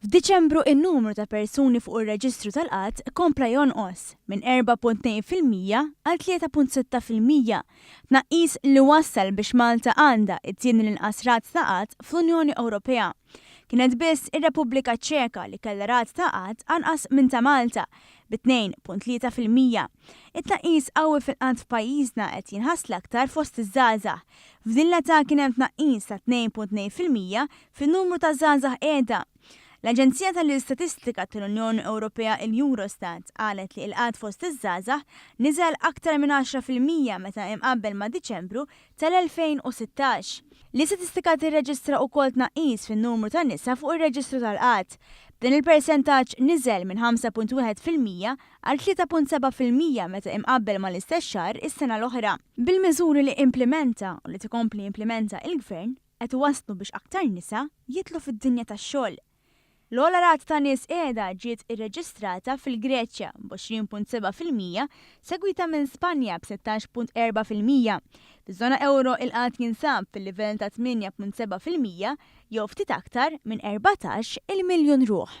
F'Diċembru in-numru ta' persuni fuq ir-reġistru tal-qgħad kompla jonqos minn 4.2% għal 3.6%, tnaqqis li wassal biex Malta għandha t-tieni l-inqas rata ta' qgħad fl-Unjoni Ewropea. Kienet biss ir-Repubblika Ċeka li kellha rata ta' qgħad anqas minn ta' Malta, bi 2.3%. It-tnaqqis qawwi fil-qgħad f'pajjiżna qed jinħass l-aktar fost iż-żgħażagħ. F'din l-età kien hemm tnaqqis ta' 2.2% fin-numru ta' żgħażagħ qiegħda. L-Aġenzija tal-Istatistika tal-Unjoni Ewropea il-Eurostat qalet li l-qgħad fost iż-żgħażagħ niżel aktar minn 10% meta imqabbel ma' Diċembru tal-2016. L-istatistika tirreġistra ukoll tnaqqis fin-numru ta' nisa fuq ir-reġistru tal-qgħad. B'dan il-persentaġġ niżel minn 5.1% għal 3.7% meta imqabbel mal-istess xahar is-sena l-oħra. Bil-miżuri li implimenta u li tikompli jimplimenta il-Gvern qed iwasslu biex aktar nisa jidħlu fid-dinja tax-xogħol. L-ogħla rata ta' nies qiegħda ġiet irreġistrata fil-Greċja b'20.7% segwita minn Spanja b'16.4%. Fiż-żona ewro il-qgħad jinsab fil-livell ta' 8.7% jew ftit aktar minn 14-il miljun ruħ.